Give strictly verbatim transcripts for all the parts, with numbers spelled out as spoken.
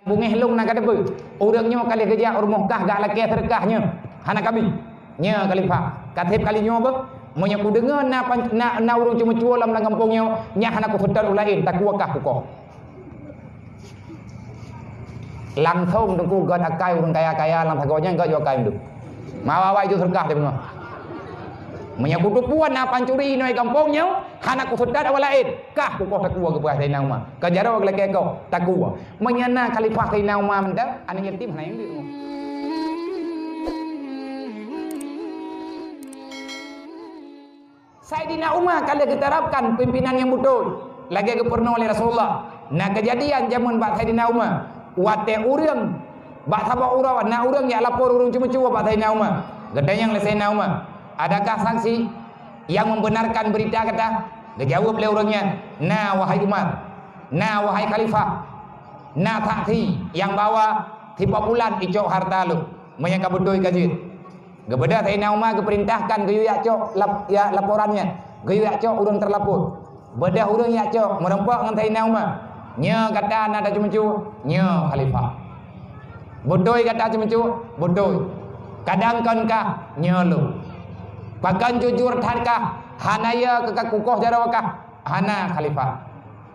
Beungéh lôn na kateupeue, ureuëng nyoe ka lheueh geujak u rumoh kah gak lakée seudeukah nyoe, hana kabi. Nyoe khalifah, ka seb kali nyoe beuh, meunyoe kudeungoe na pan-, na, na ureuëng ceumeucue lam, lam gampông nyoe, nyan hana kuseutôt ureuëng laén, takue kah kukoh. Langsong teungku gét akai ureuëng kaya-kaya lam sagoe nyan, gét yue akai mandum. Mawa-wa itu seudeukah di beungoh. Meunyoe kuteupeue na pancuri inoe gampông nyoe, hana kuseutôt awak laén, kah kukoh takue geupeugah Saidina Umar. Ka jaroe geulakée koh, takue. Meunyoe na khalifah Saidina Umar mantong, aneuk yatim hana nyang deungoe. Saidina Umar ka lheueh geuterapkan pimpénan nyang beutôi lagée geupurunoe lé Rasulullah. Na keujadian jameun bak Saidina Umar, watée ureuëng bak saboh uroe na ureuëng jak lapor ureuëng ceumeucue bak Saidina Umar. Geutanyong lé Saidina Umar, "Adakah saksi yang membenarkan berita gata?" Geujaweueb lé ureuëng nyan, "Na, wahai Umar, na, wahai khalifah, na saksi nyang bahwa si Pak Pulan icok harta lôn, meunyoe ka beutôi ka jeuet." Geubeudôh Saidina Umar geupeurintahkan geuyue jak cok lap-, ya, laporan nyan, geuyue jak cok ureuëng teulapor. Beudôh ureuëng jak cok, meurumpok ngon Saidina Umar. "Nyoe gata na taceumeucue?" "Nyoe, khalifah." "Beutôi gata ceumeucue?" "Beutôi." "Kadang kon kah?" "Nyoe lôn." "Pakon jujur that kah? Hana yö keu ka kukoh jaroe kah?" "Hana, khalifah."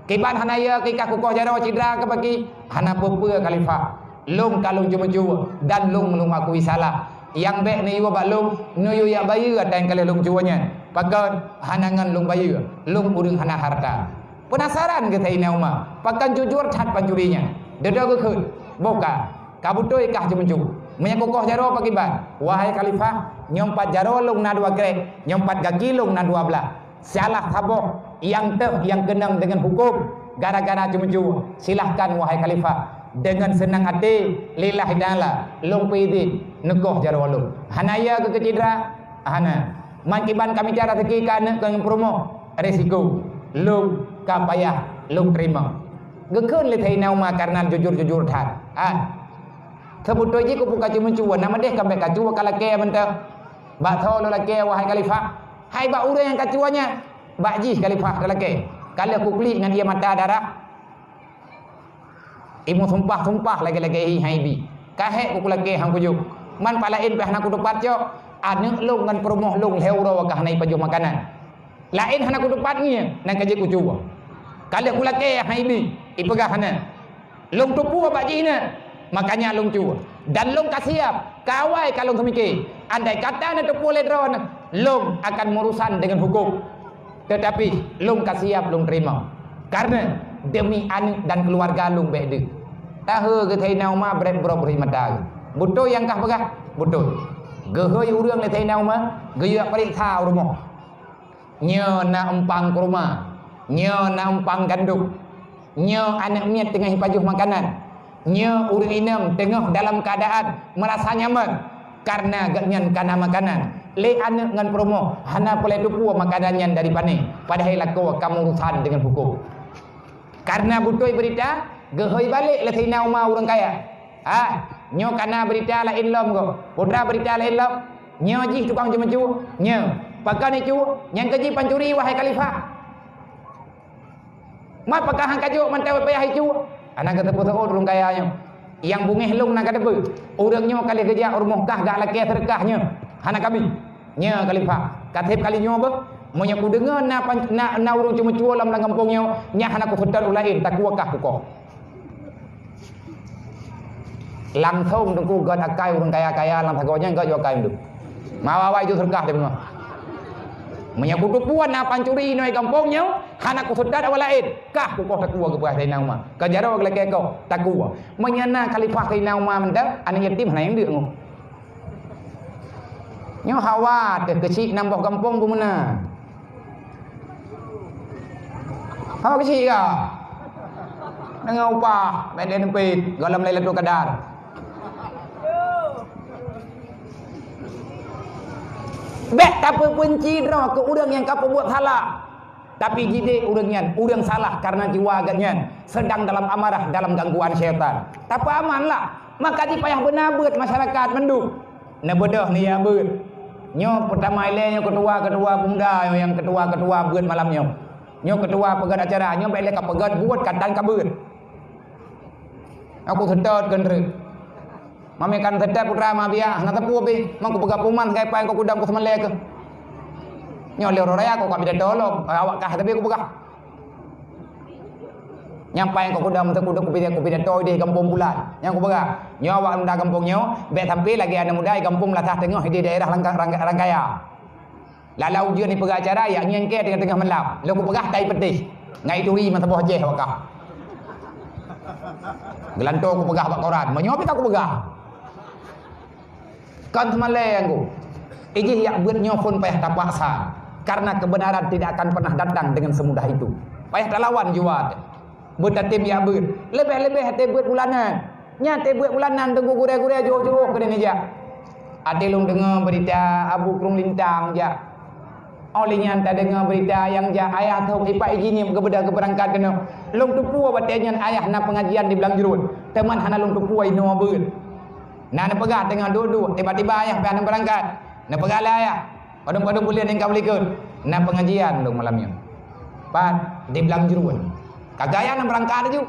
"Kiban hana yö keu ka kukoh jaroe cit dra keu paki?" "Hana peue-peue, khalifah. Lôn ka lôn ceumeucue dan lôn, lôn akui salah. Nyang bék neuyue bak lôn, neuyue jak bayeue ata nyang ka lheueh lôn cue nyan. Pakon? Hana ngon lôn bayeue, lôn ureuëng hana harta." Peunasaran geuh Saidina Umar, pakon jujur that pancuri nyan. Dudoe geukheun, "Boh ka, ka beutôi kah ceumeucue? Meunyoe kukoh jaroe pakiban?" "Wahai khalifah, nyoe pat jaroe lôn na dua krek, nyoe pat gaki lôn na dua blaih. Salah saboh nyang teuh nyang keunong deungon huköm gara-gara ceumeucue, silahkan, wahai khalifah, deungon seunang até, lillahi ta'ala, lôn peuidhin neukoh jaroe lôn. Hana yö keu keucidra?" "Hana." "Man kiban ka mita raseuki keu aneuk keu peurumoh?" "Risiko lôn ka payah lôn teurimong." Geukheun lé Saidina Umar kareuna jujur-jujur that, "Ah, seubeutôi jih keupeue ka ceumeucue, na meudeh ka bék ka cue ka lakée mantong." "Bak soe lôn lakée, wahai khalifah?" "Hai bak ureuëng nyang ka cue nyan." "Bak jih khalifah talakée, ka lheueh kuklik ngon ie mata darah, imeusumpah-sumpah lagée-lagée hi hai bi. Ka hék kukulakée han kujok. Man pat laén pih hana kuteupat cok. Aneuk lôn ngon peurumoh lôn lhée uroe ka hana ipajoh makanan. Laén hana kuteupat ngieng, nyang ka jeuet kucue. Ka lheueh kulakée hai bi, ipeugah hana. Lôn teupeue bak jih nyan, makanya lôn cue. Dan lôn ka siab, ka awai ka lôn seumiké. Andai kata neuteupeue lé droeneuh, lôn akan meurusan deungon huköm. Teutapi lôn ka siab lôn teurimong, kareuna deumi aneuk dan keuluwarga lôn bék deuh." Tahe geuh Saidina Umar brek brok rih mata geuh. Beutôi nyang kah peugah? Beutôi. Geuhôi ureuëng lé Saidina Umar, geuyue peuriksa u rumoh. Nyoe na eumpang kurma, nyoe na eumpang gandom, nyoe aneuk miet teungoh jipajoh makanan, nyoe ureuëng inong teungoh dalam keuadaan meurasa nyaman kareuna gobnyan ka na makanan. Lé aneuk ngon peurumoh hana peureulée teupeue makanan nyan dari pané, padahai lakoe ka meurusan deungon huköm. Kareuna beutôi beurita, geuhôi balek lé Saidina Umar ureuëng kaya. "Ah, nyoe ka na beurita laén lom goe. Peue teuma beurita laén lom? Nyoe jih tukang ceumeucue, nyoe. Pakon icue? Nyang keuh jih pancuri, wahai khalifah. Man pakon han kajok mantong payah icue?" Hana geuteupeue seuôt ureuëng kaya nyoe. "Nyang beungéh lôn na kateupeue, ureuëng nyoe ka lheueh geujak u rumoh kah gak lakée seudeukah nyoe, hana kabi. Nyoe khalifah, ka seb kali nyoe beuh, meunyoe kudeungoe na pan-, na, na ureuëng ceumeucue lam, lam gampông nyoe, nyan hana kuseutôt ureuëng laén, takue kah kukoh." Langsong teungku gét akai ureuëng kaya-kaya lam sagoe nyan, gét yue akai mandum. Mawa-wa itu seudeukah di beungoh. "Meunyoe kuteupeue na pancuri inoe gampông nyoe, hana kuseutôt awak laén, kah kukoh takue," geupeugah Saidina Umar. Ka jaroe geulakée koh, takue. Meunyoe na khalifah Saidina Umar mantong, aneuk yatim hana nyang deungoe. Nyoe hawa teuh keuchik nam boh gampông beumeuna. Hawa keuchik ka. Deungon upah, bék lé neupit, gohlom Lailatul Qadar. Bék tapeubeunci droe keu ureuëng nyang ka peubuet salah. Tapi jideh ureuëng nyan, ureuëng salah kareuna jiwa geuhnyan sedang dalam amarah, dalam gangguan syaitan. Tapeuamanlah, maka jipayah beuna beuet masyarakat mandum. Neubeudôh neujak beuet. Nyoe peutama ilée nyoe keutua-keutua peumuda nyoe nyang keutua-keutua beuet malam nyoe. Nyoe keutua peugét acara, nyoe bék lé ka peugét buet ka tan ka beuet. Aku seutôt keu treuk. Mami kan seutôt putra ma biak, hana teupeu pih. Mang kupeugah puman sagai paih keu kudam ku seumalée keuh. Nyoe lé uroe raya ku ka pidato lom, awak kah tapi kupeugah. Nyang paih keu kudam teuh kudam kupidato, kupidato di gampông bulan. Nyang kupeugah, nyoe awak muda gampông nyoe, bèk sampai lagèe aneuk muda di gampông Lasah Teungoh di daerah Rangka-, Rangka-, Rangkaya. Lalau ujeuen ipeugah acara, yak ngieng kèe teungoh-teungoh malam. Lôn kupeugah tai peutéh. Ngai turi meusaboh jeh wakah. Geulantoe kupeugah bak koran. Meunyoe pih ka kupeugah. Kon seumalée nyang ku. Ijih yak beuet nyoe phon payah tapaksa. Karena kebenaran tidak akan pernah datang dengan semudah itu. Payah talawan jiwa teuh. Beutatem yak beuet. Leubeh-leubeh até beuet bulanan. Nyan até beuet bulanan teungku gurée-gurée jôh-jôh keudeh neujak. Até lôn deungoe beurita Abu Krueng Lintang jak. Óh lheueh nyan tadeungoe beurita nyang jak ayah teuh ipat ijih nyoe geubeudôh geubeurangkat keunoe. Lôn teupeu watée nyan ayah na peungajian di Blang Jruen. Teuma hana lôn teupeu inoe beuet. Na neupeugah teungoh duek-duek, tiba-tiba ayah pih hana beurangkat. Neupeugah lé ayah, "Padum-padum buleuen nyang ka beulikot." "Na peungajian lôn malam nyoe." "Pat?" "Di Blang Jruen." Ka gaya na beurangkat laju.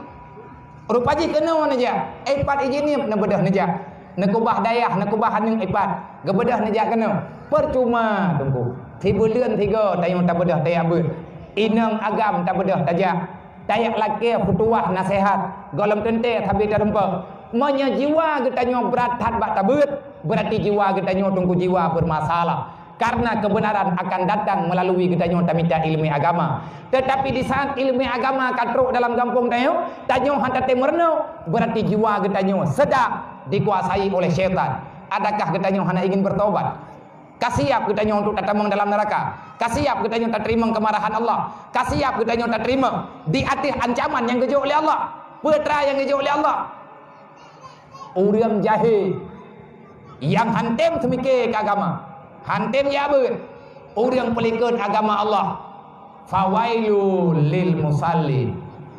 Rupa jih keunoe neujak, ipat ijih nyoe neubeudôh neujak. Neukeubah dayah, neukeubah aneuk ipat, geubeudôh neujak keunoe. Peucuma teungku. Sibuleuen sigoe tanyoe tabeudôh tajak beuet. Inong agam tabeudôh tajak. Tajak lakée feutuwah naseuhat, gohlom teuntée sabe tarumpok. Meunyoe jiwa geutanyoe brat that bak tabeuet, beurati jiwa geutanyoe teungku jiwa beurmasalah. Karena keubeunaran akan datang meulalui geutanyoe tamita iéleumé agama. Teutapi di saát iéleumé agama ka trok dalam gampông tanyoe, tanyoe hana tatem meurunoe, beurati jiwa geutanyoe seudang dikuasai oleh syaitan. Adakah geutanyoe hana ingin beurtobat? Ka siap geutanyoe untuk tatamong dalam neuraka? Ka siap geutanyoe tateurimong keumarahan Allah? Ka siap geutanyoe tateurimong di ateueh ancaman nyang geujok lé Allah? Peue teuma nyang geujok lé Allah? Ureuëng jahé nyang hántom seumiké keu agama, hántom jak beuet, ureuëng peulikot agama Allah. Fawailul lil musallin.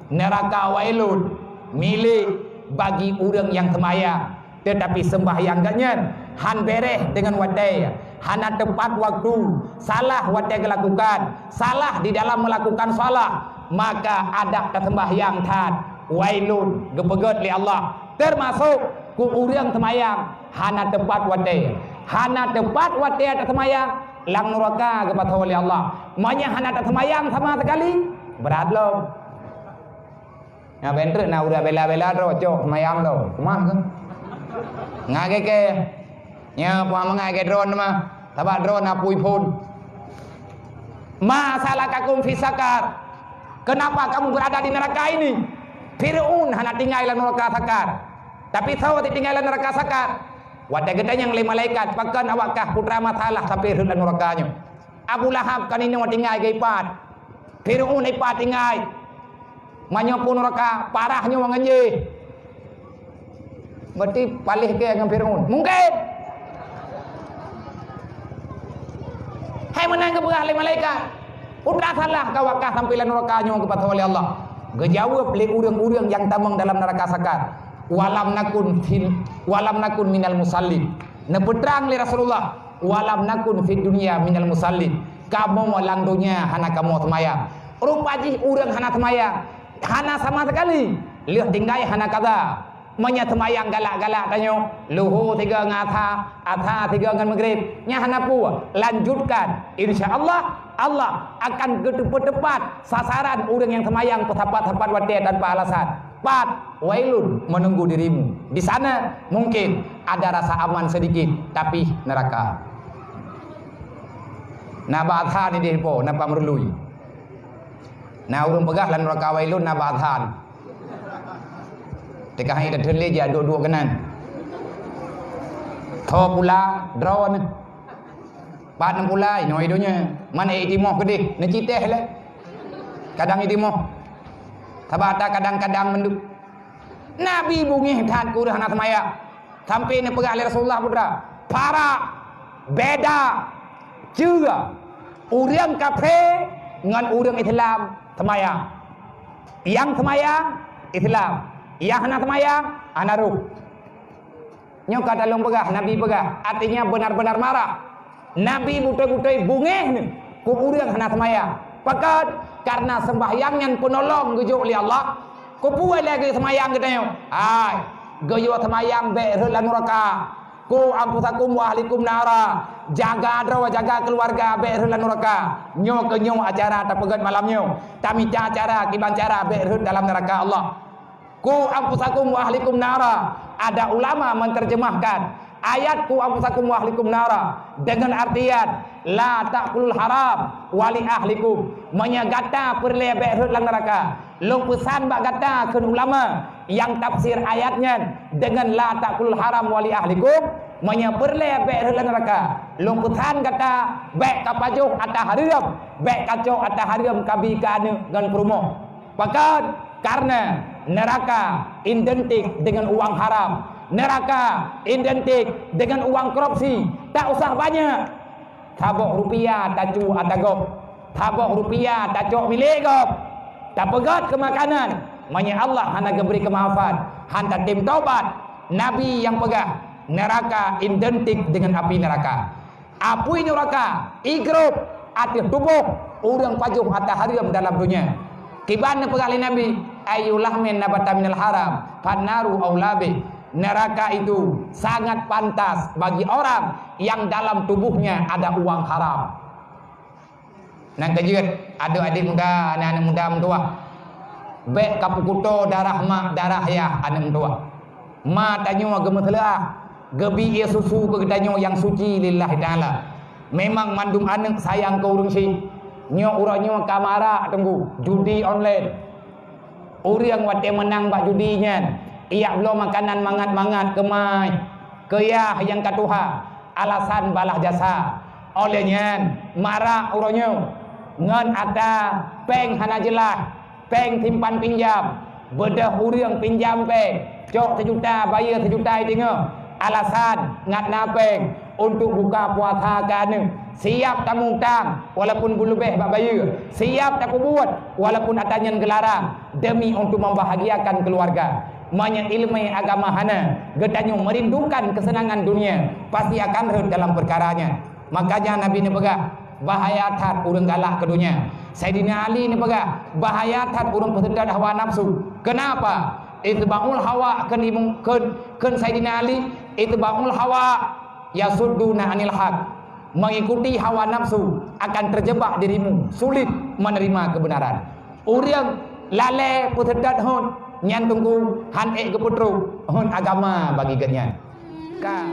Neuraka wailun milék bagi ureuëng nyang seumayang, teutapi seumbahyang geuhnyan hán bèrèh deungon watée, hana teupat waktu, salah watée geulakukan, salah di dalam meulakukan salat, maka adak taseumbahyang that wailun geupeugét lé Allah. Teumasok keu ureuëng seumayang hana teupat watée. Hana teupat watée taseumbahyang, lam neuraka geupasoe lé Allah. Meunyoe hana taseumbahyang sama sekali, brat lom. Nyan ban treuk na ureuëng bela-bela droe cok seumayang droe. Kumat keuh? Ngat gét keu. Nyan puang mangat gét droe mah. Sabab droe na pui phon. Ma salakakum fi sakar? Kenapa kamu berada di neraka ini? Fir'aun hana tinggai lam neuraka sakar. Tapi soe tinggai lam neuraka sakar? Watée geutanyong lé malaikat, "Pakon awak kah putra masalah sampai rhot lam neuraka nyoe?" Abu Lahab kan inoe tinggai geuipat. Fir'aun ipat tinggai. Meunyoe phon neuraka, parah nyoe ngon jih. Berarti paléh keu ngon Fir'aun. Mungken. Hai meunan geupeugah lé malaikat, "Peue salah kah awak kah sampai lam neuraka nyoe geupasoe lé Allah?" Geujaweueb lé ureuëng-ureuëng nyang tamong dalam neuraka sakar, "Walam nakun fil, walam nakun minal musallin." Neupeutrang lé Rasulullah, "Walam nakun fid dunya minal musallin." Kamoe lam donya hana kamoe seumayang. Rupa jih ureuëng hana seumayang, hana sama sekali. Lheueh tinggai hana kaza. Meunyoe seumayang galak-galak tanyoe, luho sigoe ngon asa, asa sigoe ngon meugrib, nyan hana peue, lanjutkan. Insya Allah, Allah akan geuteupeu teupat sasaran ureuëng nyang seumayang peusapat-sapat watée tanpa alasan. Pat, wailun menunggu dirimu. Di sana mungkin ada rasa aman sedikit, tapi neraka. Na bak asa ni di po, na pamrului. Na ureuëng peugah lam neuraka wailun na bak asa. Teuka hai tateun lé jak duek-duek keunan. Tho pula droe nyoe. Pat nem pula inoe donya. Man ék itimoh keudeh, neuciteh lé. Kadang itimoh. Sabab ata kadang-kadang mandum. Nabi beungéh that keu ureuëng hana seumayang. Sampai neupeugah lé Rasulullah putra, "Para, beda, ceue ureuëng kafé ngon ureuëng Islam seumayang. Nyang seumayang, Islam. Nyang hana seumayang, hana roh." Nyoe ka lôn peugah, Nabi peugah, artinya benar-benar marah. Nabi beutôi-beutôi beungéh nyoe keu ureuëng hana seumayang. Pakon? Karena seumbahyang nyan peunolong geujok lé Allah. Keupeue lagée seumayang geutanyoe? Hai, Geuyue seumayang bék rhot lam nuraka. Ku anfusakum wa ahlikum nara. Jaga droe, jaga keuluwarga bék rhot lam nuraka. Nyoe keuh nyoe acara tapeugét malam nyoe. Tamita cara, kiban cara bék rhot dalam nuraka Allah. Ku anfusakum wa ahlikum nara. Ada ulama menterjemahkan ayat ku anfusakum wa ahlikum nara dengan artian la ta'kulul haram wa li ahlikum. Meunyoe gata peureulée bék rhot lam nuraka, lôn peusan bak gata kheun ulama nyang tafsir ayat nyan dengan la ta'kulul haram wa li ahlikum. Meunyoe peureulée bék rhot lam nuraka, lôn peusan gata bék kapajoh ata hareuem, bék kacok ata hareuem kabi keu aneuk ngon peurumoh. Pakon? Karena neraka identik dengan uang haram. Neraka identik dengan uang korupsi. Tak usah banyak. Saboh rupiah tacu ata gob. Saboh rupiah tacok milék gob. Tapeugét keu makanan. Meunyoe Allah hana geubri keumaafan, han tatem taubat. Nabi nyang peugah, neraka identik dengan api neraka. Apui nuraka, igrop ateueh tuboh ureuëng pajoh ata hareuem dalam donya. Kiban neupeugah lé Nabi, "Ayyu lahmin nabata minal haram, fannaru aula bih." Neraka itu sangat pantas bagi orang yang dalam tubuhnya ada uang haram. Nyang keujeuet, adoe adék muda, aneuk-aneuk muda meutuwah. Bék kapeukuto darah mak, darah yah aneuk meutuwah. Ma tanyoe geumeuseuleuah, geubi ié susu keu geutanyoe nyang suci lillahi ta'ala. Memang mandum aneuk sayang keu ureuëng syiek. Nyoe uroe nyoe ka marak teunggu judi online. Ureuëng watée meunang bak judi nyan, ijak bloe makanan mangat-mangat keu ma, keu yah nyang ka tuha, alasan balaih jasa. Óh lheueh nyan, marak uroe nyoe ngon ata péng hana jeulaih, péng simpan pinjam, beudôh ureuëng pinjam péng, cok sijuta, bayeue sijuta i teungoh. Alasan ngat na péng untuk buka puasa keu aneuk. Siab tamutang walaupun beuleubeh bak bayeue. Siab tapeubuet walaupun ata nyan geularang demi untuk membahagiakan keluarga. Meunyoe iéleumé agama hana, geutanyoe merindukan kesenangan dunia, pasti akan rhot dalam peukara nyan. Makanya Nabi neupeugah, bahaya that ureuëng galak keu donya. Saidina Ali neupeugah, bahaya that ureuëng peuseudot hawa nafsu. Kenapa? Itba'ul hawa kheun imu-, kheun, kheun Saidina Ali, itba'ul hawa yasudduna anil haq. Mengikuti hawa nafsu akan terjebak dirimu, sulit menerima kebenaran. Ureuëng lalée peuseudot hon, nyan teungku han ék geupeutrok hon agama bagi geuhnyan. Ka.